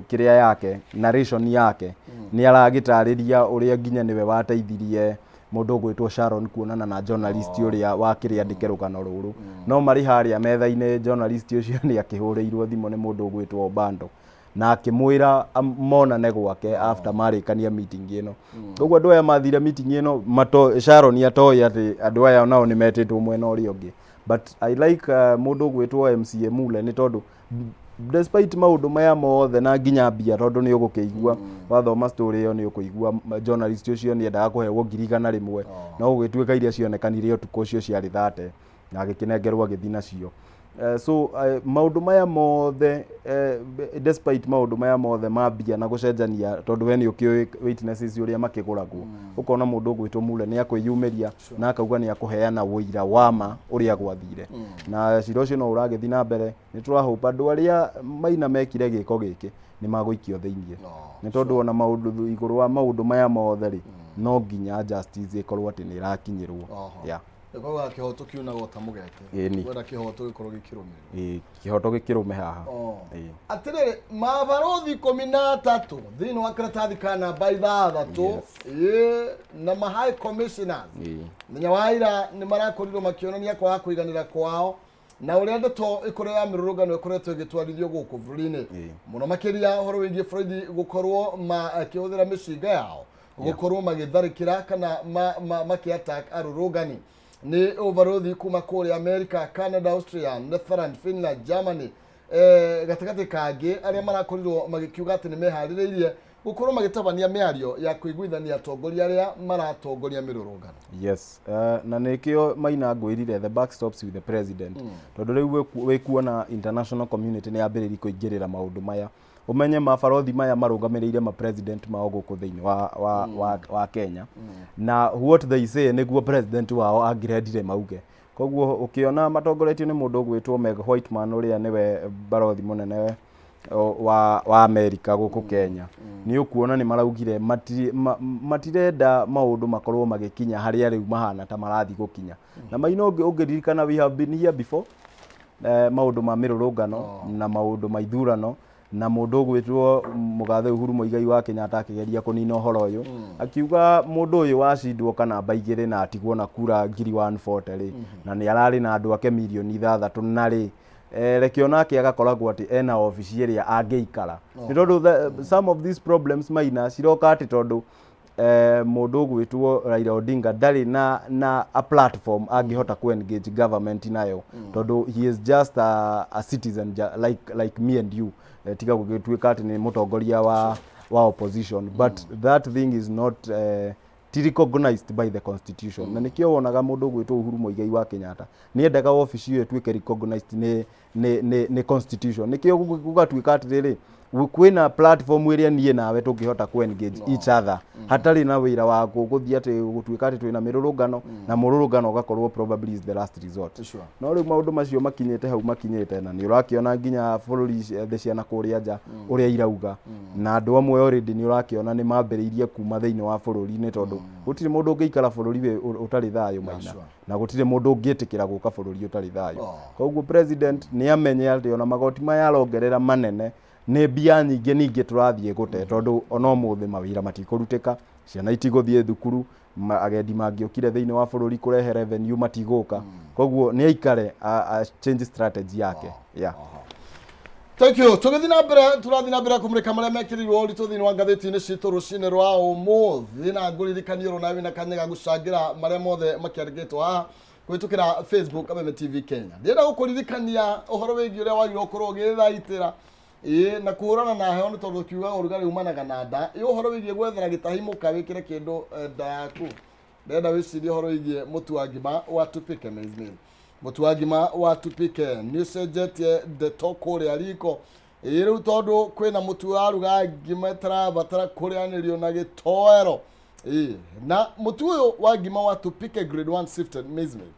kĩrĩa yake, narration yake, nĩ aragĩtarĩria ũrĩa nginya nĩwe wateithirie mũndũ ũgwĩtwo Sharon kuonana na journalist ũrĩa wakĩrĩandĩke rũgano rũrũ. No marĩ harĩa metha-inĩ, journalist ũcio nĩ akĩhũrĩirwo thimũ nĩ mũndũ ũgwĩtwo Obando na akĩmwĩra monane gwake after marĩkania meeting ĩno. Koguo andũ aya mathire meeting ĩno mato, Sharon atoĩ atĩ andũ aya nao nĩ metĩtwo mwena ũrĩa ũngĩ. But I like mũndũ ũgwĩtwo MCA Mule, nĩ tondũ despite maũndũ maya mothe na nginya mbia, tondũ nĩ ũgũkĩigua wathoma story ĩyo, nĩ ũkũigua journalist ũcio nĩ endaga kũheagwo 100,000, no gũgĩtuĩka iria cionekanire ũtukũ ũcio ciarĩ 30, na agĩkĩnengerwo agĩthiĩ nacio. So maũndũ maya mothe, despite maũndũ maya mothe ma mbia na gũcenjania, tondũ we nĩ ũkĩũĩ witnesses ũrĩa makĩgũragwo, ũkona mũndũ ũgwĩtwo Mule nĩ akwĩyumĩria na akauga nĩ akũheana ũira wa ma ũrĩa gwathire. Na cira ũcio no ũragĩthiĩ na mbere. Nĩ tũrahũpa andũ arĩa Maina mekire gĩko gĩkĩ nĩ magũikio thĩiniĩ, nĩ tondũ ona maũndũ igũrũ wa maũndũ maya mothe rĩ, no nginya justice ĩkorwo atĩ nĩ ĩrakinyĩrwo. Koguo kĩhoto kiunagwo ta mũgete. Ĩni. Wenda kĩhoto gĩkorwo gĩkĩrũmĩrĩrwo. Ĩĩ, kĩhoto gĩkĩrũme haha. Ĩĩ. Atĩrĩrĩ, mabarothi 13 thĩinĩ wa karatathi ka namba 6, ĩĩ, na ma high commissioners, mũthenya wa ira nĩ marakorirwo makĩonania kwaga kũiganĩra kwao na ũrĩa ndeto ĩkorwo ya mĩrũrũngano ĩkoretwo ĩgĩtwarithio gũkũ bũrũri-inĩ, mũno makĩria ũhoro wĩgiĩ borithi gũkorwo makĩhũthĩra mĩcinga yao gũkorwo magĩtharĩkĩra kana makĩ-attack arũrũngani. Nĩ ũbarothi kuma kũrĩa America, Canada, Austria, Netherlands, Finland, Germany, gatagatĩ kangĩ, arĩa marakorirwo magĩkiuga atĩ nĩ meharĩrĩirie gũkorwo magĩtabania mĩario ya kũiguithania atongoria arĩa maratongoria mĩrũrũngano. Yes, na nĩkĩo Maina ngwĩrire the buck stops with the president, tondũ rĩu wĩkuona international community nĩ yambĩrĩria kũingĩrĩra maũndũ maya. Ũmenye mabarothi maya marũgamĩrĩire ma president mao gũkũ thĩinĩ wa Kenya, na what they say nĩguo president wao angĩrendire mauge. Koguo ũkĩona matongoretio nĩ mũndũ ũgwĩtwo Meg Whitman, ũrĩa nĩwe barothi mũnene wa Amerika gũkũ Kenya, nĩ ũkuona nĩ maraugire matirenda maũndũ makorwo magĩkinya harĩa rĩu mahana ta marathiĩ gũkinya. Na Maina, ũngĩririkana, we have been here before, maũndũ ma mĩrũrũngano na maũndũ ma ithurano, na mũndũ ũgwĩtwo mũgathe Uhuru Muigai wa Kenyatta akĩgeria kũnina ũhoro ũyũ, akiuga mũndũ ũyũ wacindwo kana 2 na atigwo na kura 140,000 rĩ, na nĩ ararĩ na andũ ake mirioni 6 na rĩ, reke onake agakoragwo atĩ ena obici ĩrĩa angĩikara, nĩ tondũ some of these problems, Maina, ciroka atĩ tondũ Mũndũ ũgwĩtwo Raila Odinga ndarĩ na a platform angĩhota ku engage government nayo, tondũ he is just a citizen like me and you, tiga gũgĩtuĩka atĩ nĩ mũtongoria wa opposition, but that thing is not ti recognized by the constitution. Na nĩkĩo wonaga mũndũ ũgwĩtwo Uhuru Muigai wa Kenyatta nĩ endaga wabici ĩyo ĩtuĩke recognized nĩ constitution, nĩkĩo gũgatuĩka atĩrĩrĩ, kwĩna platform ĩrĩa niĩ nawe tũngĩhota ku engage each other hatarĩ na wĩra wa gũthiĩ atĩ gũtuĩka atĩ twĩna mĩrũrũngano, na mũrũrũngano ũgakorwo probably is the last resort. No rĩu maũndũ macio makinyĩte hau makinyĩte, na nĩ ũrakĩona nginya bũrũri thĩ cia na kũrĩa nja ũrĩa irauga, na andũ amwe already nĩ ũrakĩona nĩ mambĩrĩirie kuma thĩinĩ wa bũrũri, nĩ tondũ gũtirĩ mũndũ ũngĩikara bũrũri ũtarĩ thayũ, Maina. Na gũtirĩ mũndũ ũngĩtĩkĩra gũka bũrũri ũtarĩ thayũ. Koguo president nĩ amenye atĩ ona magoti maya arongerera manene nĩ mbia nyingĩ ningĩ tũrathiĩ gũte, tondũ ona ũmũthĩ mawĩra matikũrutĩka, ciana itigũthiĩ thukuru, agendi mangĩũkire thĩinĩ wa bũrũri kũrehe revenue matigũka. Koguo nĩ aikare a change strategy yake, yeah. Thank you. Tũgĩthiĩ na mbere, tũrathiĩ na mbere kũmũrĩka marĩa mekĩrĩirwo ũritũ thĩinĩ wa ngathĩti-inĩ citũ rũcinĩ rwa ũmũthĩ, na ngũririkanie oro nawe wĩna kanya ga gũcangĩra marĩa mothe makĩandĩkĩtwo haha kũhĩtũkĩra Facebook Kameme TV Kenya. Ndĩrenda gũkũririkania ũhoro wĩgiĩ ũrĩa wagĩrĩirwo gũkorwo ũgĩthaitĩra, ĩĩ, na kũhũrana na heho, nĩ tondũ kiugaga ũrugarĩ umanaga na nda. Ĩ ũhoro wĩgiĩ gwethera gĩtahi mũka wĩkĩre kĩndũ nda yaku. Ndĩrenda wĩcirie ũhoro wĩgiĩ mũtu wa ngima wa Tupike maize meal. Mũtu wa ngima wa Tupike nĩ ũcenjetie ndeto kũrĩa riko. Ĩĩ, rĩu tondũ kwĩna mũtu ũraruga ngima ĩtarabatara kũrĩanĩrio na gĩtoero. Ĩĩ, na mũtu ũyũ wa ngima wa Tupike grade 1 sifted maize meal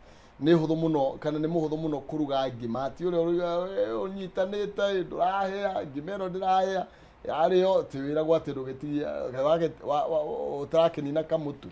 nĩ hũthũ mũno, kana nĩ mũhũthũ mũno kũruga ngima, ti ũrĩa ũruga ũnyitanĩte, ndũrahĩa ngima ĩno, ndĩrahĩa yarĩo, ti wĩragwo atĩ ndũgĩtigie ũtarakĩnina kamũtu,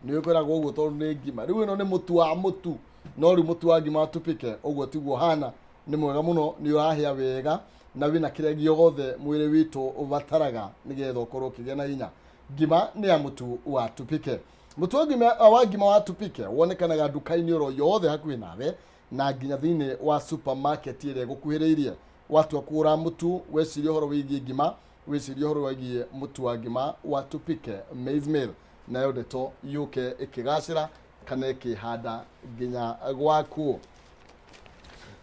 nĩ ũkwĩragwo ũguo tondũ nĩ ngima. Rĩu ĩno nĩ mũtu wa mũtu, no rĩu mũtu wa ngima wa Tupike ũguo tiguo hana, nĩ mwega mũno, nĩ ũrahĩa wega na wĩna kĩrĩa gĩothe mwĩrĩ witũ ũbataraga nĩgetha ũkorwo ũkĩgĩa na hinya. Ngima nĩ ya mũtu wa Tupike. Mũtu wa ngima wa Tupike wonekanaga nduka-inĩ oro yothe hakuhĩ nawe, na nginya thĩinĩ wa supermarket ĩrĩa ĩgũkuhĩrĩirie. Watua kũgũra mũtu, weciria ũhoro wĩgiĩ ngima, wĩcirie ũhoro wĩgiĩ mũtu wa ngima wa Tupike maize meal, nayo ndeto yũke ĩkĩgacĩra kana ĩkĩhanda nginya gwaku.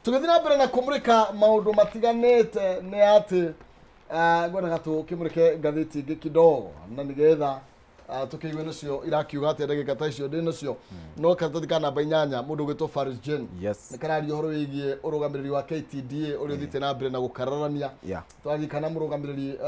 Tũgĩthiĩ na mbere na kũmũrĩka maũndũ matiganĩte, nĩ atĩ ngwendaga tũkĩmũrĩke ngathĩti ĩngĩ kidogo, na nĩgetha tũkĩigue nacio irakiuga atĩa. Ndagĩka ta icio ndĩ nacio no karatathi ka namba 8, mũndũ ũgwĩtwo Faris Jane nĩ kararia ũhoro wĩgiĩ ũrũgamĩrĩri wa KTDA ũrĩa ũthiĩte na mbere na gũkararania. Twaririkana mũrũgamĩrĩri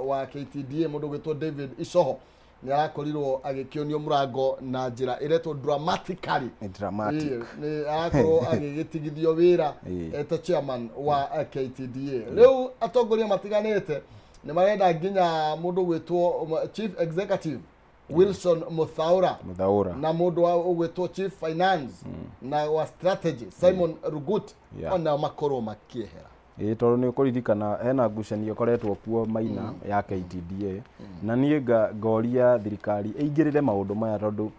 wa KTDA, mũndũ ũgwĩtwo David Icoho, nĩ arakorirwo agĩkĩonio mũrango na njĩra ĩretwo dramatically. Dramatic. Ĩĩ, nĩ arakorwo agĩgĩtigithio wĩra eta chairman wa KTDA. Rĩu atongoria matiganĩte nĩ marenda nginya mũndũ ũgwĩtwo chief executive Wilson Muthaura Muthaura na mũndũ wa ũgwĩtwo chief finance na wa strategy Simon Rugut ona makorwo makĩehera. Ĩĩ, tondũ nĩ ũkũririkana hena ngucanio ĩkoretwo kuo, Maina, ya KTDA, na niĩ ngoria thirikari ĩingĩrĩre maũndũ maya, tondũ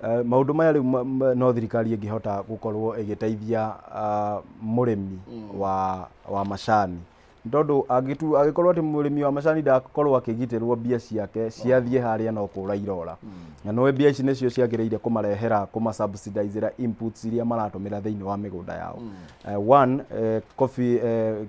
maũndũ maya rĩu no thirikari ĩngĩhota gũkorwo ĩgĩteithia mũrĩmi wa macani, nĩ tondũ angĩkorwo atĩ mũrĩmi wa macani ndakorwo akĩgitĩrwo, mbia ciake ciathiĩ harĩa no kũra irora, na nĩwe mbia ici nĩcio ciagĩrĩire kũmarehera, kũma subsidizera inputs iria maratũmĩra thĩinĩ wa mĩgũnda yao. One, coffee,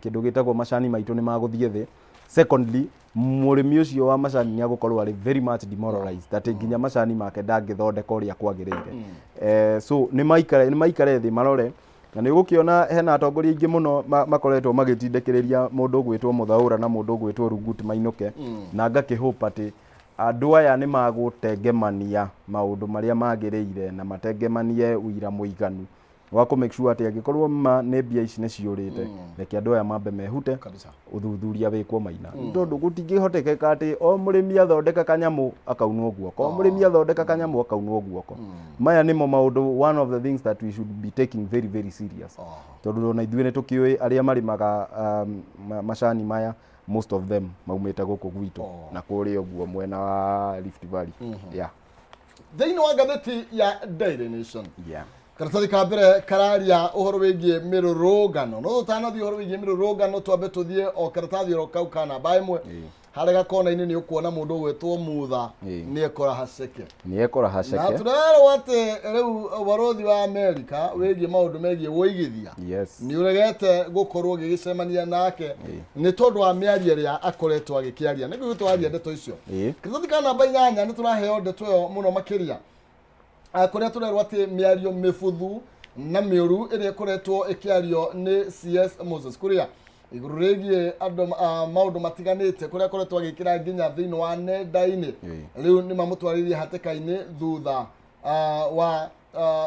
kĩndũ gĩtagwo macani maitũ nĩ magũthiĩ thĩ. Secondly, mũrĩmi ũcio wa macani nĩ agũkorwo arĩ very much demoralized, atĩ nginya macani make ndangĩthondeka ũrĩa kwagĩrĩire. So nĩ maikare thĩ marore, na nĩ ũgũkĩona hena atongoria aingĩ mũno makoretwo magĩtindĩkĩrĩria mũndũ ũgwĩtwo Mũthaũra na mũndũ ũgwĩtwo Rugut mainũke, na ngakĩhope atĩ andũ aya nĩ magũtengemania maũndũ marĩa magĩrĩire na matengemanie ũira mũiganu wa kũ make sure atĩ angĩkorwo ma nĩ mbia ici nĩ ciũrĩte, reke andũ aya mambe mehute, ũthuthuria wĩkwo, Maina, tondũ gũtingĩhotekeka atĩ o mũrĩmi athondeka kanyamũ akaunwo guoko, o mũrĩmi athondeka kanyamũ akaunwo guoko. Maya nĩmo maũndũ, one of the things that we should be taking very very serious, tondũ ona ithuĩ nĩ tũkĩũĩ arĩa marĩmaga macani maya, most of them maumĩte gũkũ gwitũ na kũrĩa ũguo mwena wa Rift Valley, yeah. Thĩinĩ wa ngathĩti ya Daily Nation, karatathi ka mbere kararia ũhoro wĩgiĩ mĩrũrũngano. No tũtanathiĩ ũhoro wĩgiĩ mĩrũrũngano, twambe tũthiĩ o karatathi oro kau ka namba 1. Harĩa gakona-inĩ nĩ ũkuona mũndũ ũgwĩtwo Mutha. Nĩ ekora haceke. Nĩ ekora Na haceke. tũrerwo atĩ rĩu ũbarũthi wa Amerika wĩgiĩ maũndũ megiĩ ũigithia nĩ ũregete gũkorwo ũgĩgĩcemania nake nĩ tondũ wa mĩario ĩrĩa akoretwo agĩkĩaria. Nĩguo twaria ndeto icio. Kĩratathi ka namba 8 nĩ tũraheo ndeto ĩyo mũno makĩria. Kũrĩa tũrerwo atĩ mĩario mĩbuthu na mĩũru ĩrĩa ĩkoretwo ĩkĩario nĩ CS Moses Kuria igũrũ rĩgiĩ andũ maũndũ matiganĩte kũrĩa akoretwo agĩkĩra nginya thĩinĩ wa nenda-inĩ, rĩu nĩ mamũtwarĩrie hatĩka-inĩ thutha wa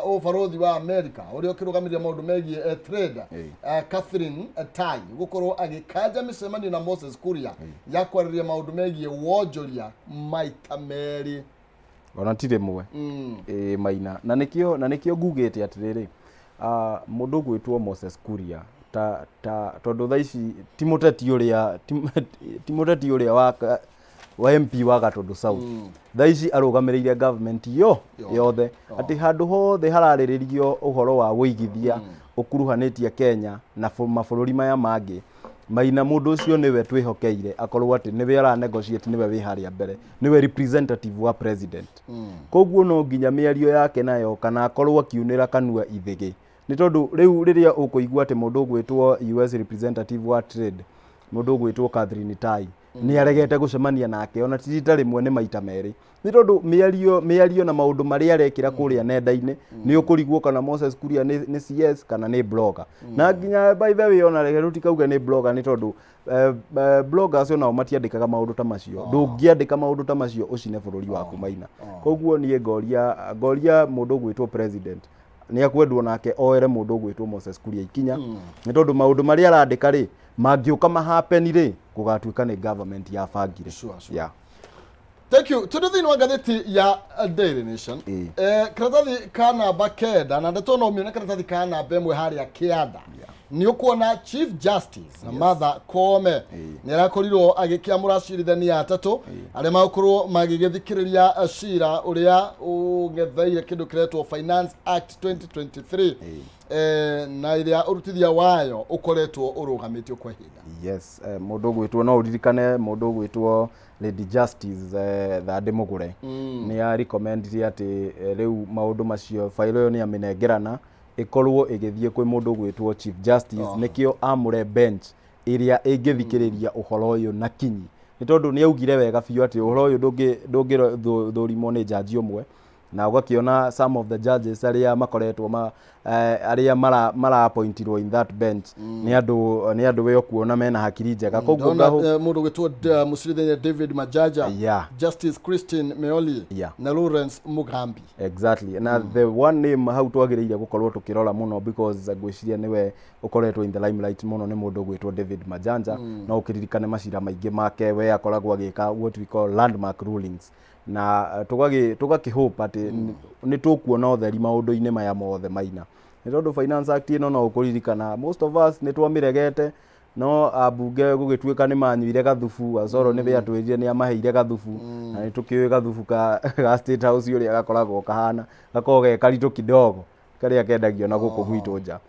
ũbarũthi wa Amerika ũrĩa ũkĩrũgamĩrĩra maũndũ megiĩ trade, Catherine Tai gũkorwo agĩkanja mĩcemanio na Moses Kuria ya kwarĩrĩria maũndũ megiĩ wonjoria maita merĩ. Ona ti rĩmwe. Ĩĩ Maina, na nĩkĩo ngugĩte atĩrĩrĩ, mũndũ ũgwĩtwo Moses Kuria ta tondũ thaa ici ti mũteti ũrĩa wa MP wa Gatũndũ South, thaa ici arũgamĩrĩire government yo yothe, atĩ handũ hothe hararĩrĩrio ũhoro wa wũigithia ũkuruhanĩtie Kenya na mabũrũri maya mangĩ, Maina, mũndũ ũcio nĩwe twĩhokeire akorwo atĩ nĩwe ara negotiate, nĩwe wĩ harĩa mbere, nĩwe representative wa president. Koguo no nginya mĩario yake nayo kana akorwo akiunĩra kanua ithĩgĩ, nĩ tondũ rĩu rĩrĩa ũkũigua atĩ mũndũ ũgwĩtwo US representative wa trade, mũndũ ũgwĩtwo Catherine Tai, nĩ aregete gũcemania nake, ona ti rita rĩmwe, nĩ maita merĩ, nĩ tondũ mĩario na maũndũ marĩa arekĩra kũrĩa nenda-inĩ, nĩ ũkũrigwo kana Moses Kuria nĩ CS kana nĩ blogger. Na nginya, by the way, ona reke tũtikauge nĩ blogger, nĩ tondũ bloggers onao matiandĩkaga maũndũ ta macio. Ndũngĩandĩka maũndũ ta macio ũcine bũrũri waku, Maina. Koguo niĩ ngoria mũndũ ũgwĩtwo president nĩ akwendwo nake oere mũndũ ũgwĩtwo Moses Kuria ikinya, nĩ tondũ maũndũ marĩa arandĩka rĩ, mangĩũka mahapeni rĩ, gũgatuĩka nĩ government ya bangire. Sure. Thank you. Tũrĩ thĩinĩ wa ngathĩti ya Daily Nation. Karatathi ka namba 9, na ndeto no ũmĩone karatathi ka namba 1 harĩa kĩanda. Nĩ ũkuona Chief Justice Martha Koome nĩ arakorirwo agĩkĩamũra acirithania atatũ arĩa magũkorwo magĩgĩthikĩrĩria cira ũrĩa ũng'etheire kĩndũ kĩretwo Finance Act 2023, na ĩrĩa ũrutithia wayo ũkoretwo ũrũgamĩtio kwa ihinda. Yes, mũndũ ũgwĩtwo, no ũririkane mũndũ ũgwĩtwo Lady Justice Thande Mũgũre nĩ a recommendire atĩ rĩu maũndũ macio, file ĩyo nĩ amĩnengerana ĩkorwo ĩgĩthiĩ kwĩ mũndũ ũgwĩtwo Chief Justice, nĩkĩo amũre bench ĩrĩa ĩngĩthikĩrĩria ũhoro ũyũ na kinyi, nĩ tondũ nĩ augire wega biũ atĩ ũhoro ũyũ ndũngĩthũrimwo nĩ jaji ũmwe. Na ũgakĩona some of the judges arĩa makoretwo arĩa mara appointirwo in that bench nĩ andũ we ũkuona mena hakiri njega, koguo Ndona mũndũ ũgwĩtwo mũcirithania David Majaja, Justice Christine Meoli na Lawrence Mugambi. Exactly. Na the one name hau twagĩrĩire gũkorwo tũkĩrora mũno, because ngwĩciria nĩwe ũkoretwo in the limelight mũno, nĩ mũndũ ũgwĩtwo David Majanja. No ũkĩririkane macira maingĩ make, we akoragwo agĩka what we call landmark rulings, na tũgakĩ hope atĩ nĩ tũkuona ũtheri maũndũ-inĩ maya mothe, Maina, nĩ tondũ Finance Act ĩno, no ũkũririkana, most of us nĩ twamĩregete, no ambunge gũgĩtuĩka nĩ manyuire gathubu. Osoro nĩwe atwĩrire nĩ amaheire gathubu, na nĩ tũkĩũĩ gathubu ka State House ũrĩa gakoragwo kahana, gakoragwo ge karitũ kidogo, karĩa kendagio na gũkũ gwitũ nja.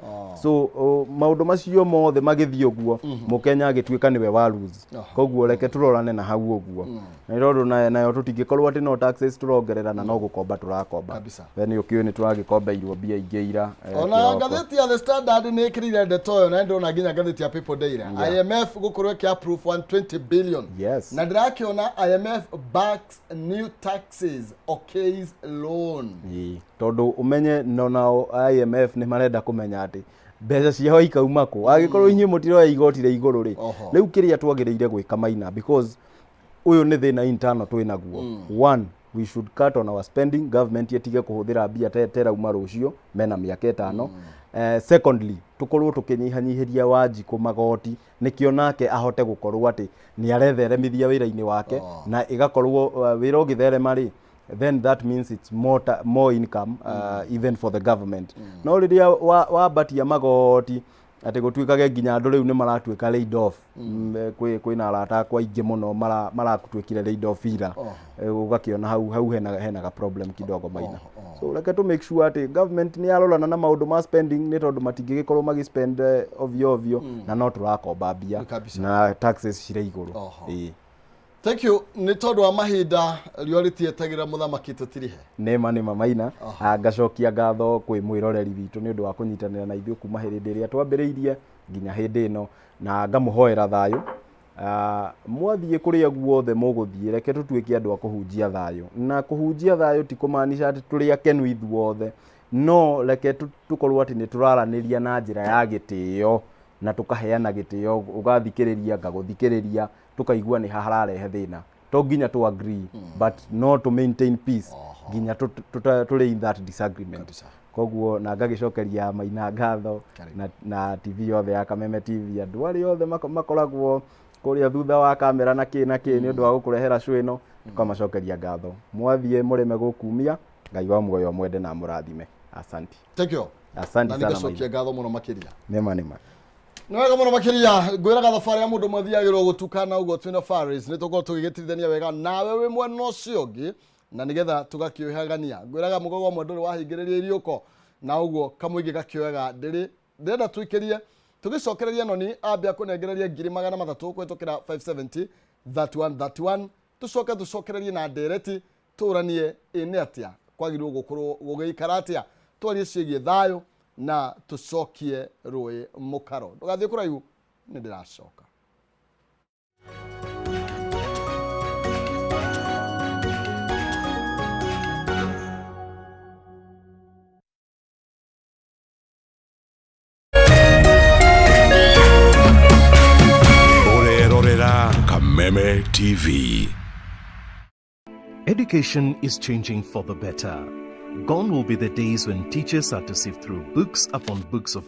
So maũndũ macio mothe magĩthiĩ ũguo, mũkenya agĩtuĩka nĩwe wa lose. Koguo reke tũrorane na hau ũguo, nĩ tondũ nayo tũtingĩkorwo atĩ no taxes tũrongerera na no gũkomba tũrakomba. We nĩ ũkĩũĩ nĩ tũragĩkombeirwo mbia ingĩ ira Ona kĩroko. Ngathĩti ya The Standard nĩ ĩkĩrĩire ndeto ĩyo, na ndĩrona nginya ngathĩti ya People Daily, IMF gũkorwo ĩkĩ approve 120 billion. Na ndĩrakĩona IMF backs new taxes, okays loan. Ĩĩ, tondũ ũmenye no nao IMF nĩ marenda kũmenya atĩ mbeca ciao ikauma kũ angĩkorwo inyuĩ mũtiroya igoti rĩa igũrũ rĩ. Rĩu kĩrĩa twagĩrĩire gwĩka, Maina, because ũyũ nĩ thĩna internal twĩ naguo. One, we should cut on our spending, government ĩtige kũhũthĩra mbia terauma rũciũ mena mĩaka 5. Secondly, tũkorwo tũkĩnyihanyihĩria Wanjikũ magoti, nĩkĩo nake ahote gũkorwo atĩ nĩ aretheremithia wĩra-inĩ wake, na ĩgakorwo wĩra ũgĩtherema rĩ, then that means it's more income even for the government. No rĩrĩa wambatia magoti atĩ gũtuĩkage nginya andũ rĩu nĩ maratuĩka laid off, kwĩna arata akwa aingĩ mũno maratuĩkire laid off ira. Ũgakĩona hau hena ga problem kidogo, Maina. So reke tũ make sure atĩ government nĩ yarorana na maũndũ ma spending, nĩ tondũ matingĩgĩkorwo magĩspend ovyo ovyo na no tũrakomba mbia na taxes cirĩ igũrũ. Ĩĩ. Thank you. Nĩ tondũ wa mahinda, riũa rĩtietagĩra mũthamaki, tũtirihe. Nĩma nĩma Maina. Ngacokia ngatho kwĩ mwĩroreri witũ nĩ ũndũ wa kũnyitanĩra na ithuĩ kuma hĩndĩ ĩrĩa twambĩrĩirie nginya hĩndĩ ĩno, na ngamũhoera thayũ. Mwathiĩ kũrĩa guothe mũgũthiĩ, reke tũtuĩke andũ a kũhunjia thayũ, na kũhunjia thayũ ti kũmaanisha atĩ tũrĩ akenu ithuothe, no reke tũkorwo atĩ nĩ tũraranĩria na njĩra ya gĩtĩo na tũkaheana gĩtĩo, ũgathikĩrĩria, ngagũthikĩrĩria, tũkaigua nĩ ha hararehe thĩna. To nginya tũ agree, but no to maintain peace nginya tũrĩ in that disagreement. Koguo na ngagĩcokeria Maina ngatho na TV yothe ya Kameme TV, andũ arĩa othe makoragwo kũrĩa thutha wa kamera na kĩ na kĩ, nĩ ũndũ wa gũkũrehera show ĩno, tũkamacokeria ngatho. Mwathiĩ mũrĩme gũkumia, Ngai wa muoyo mwende na mũrathime. Asanti. Thank you. Asante na sana. Nĩngacokia ngatho mũno makĩria. Nĩma nĩma. Nĩ wega mũno makĩria. Ngwĩraga thabarĩ ya mũndũ mathiagĩrwo gũtukana ũguo. Twĩna Faris, nĩ tũkorwo tũgĩgĩtirithania wega nawe wĩ mwena ũcio ũngĩ, na nĩgetha tũgakĩũhagania. Ngwĩraga mũgogo ũmwe ndũrĩ wahingĩrĩria iriũko, na ũguo kamũingĩ gakĩoyaga ndĩrĩ. Ndĩrenda tũikĩrie tũgĩcokereria noni ambia kũnengereria 300,000 kũhĩtũkĩra 570 31 31, tũcoke tũcokererie na ndereti, tũranie ĩ nĩ atĩa kwagĩrĩirwo gũkorwo gũgĩikara atĩa, twarie ciĩgiĩ thayũ na tũcokie rũĩ mũkaro. Ndũgathiĩ kũraihu, nĩ ndĩracoka. Ũrerorera Kameme TV. Education is changing for the better. Gone will be the days when teachers had to sift through books upon books of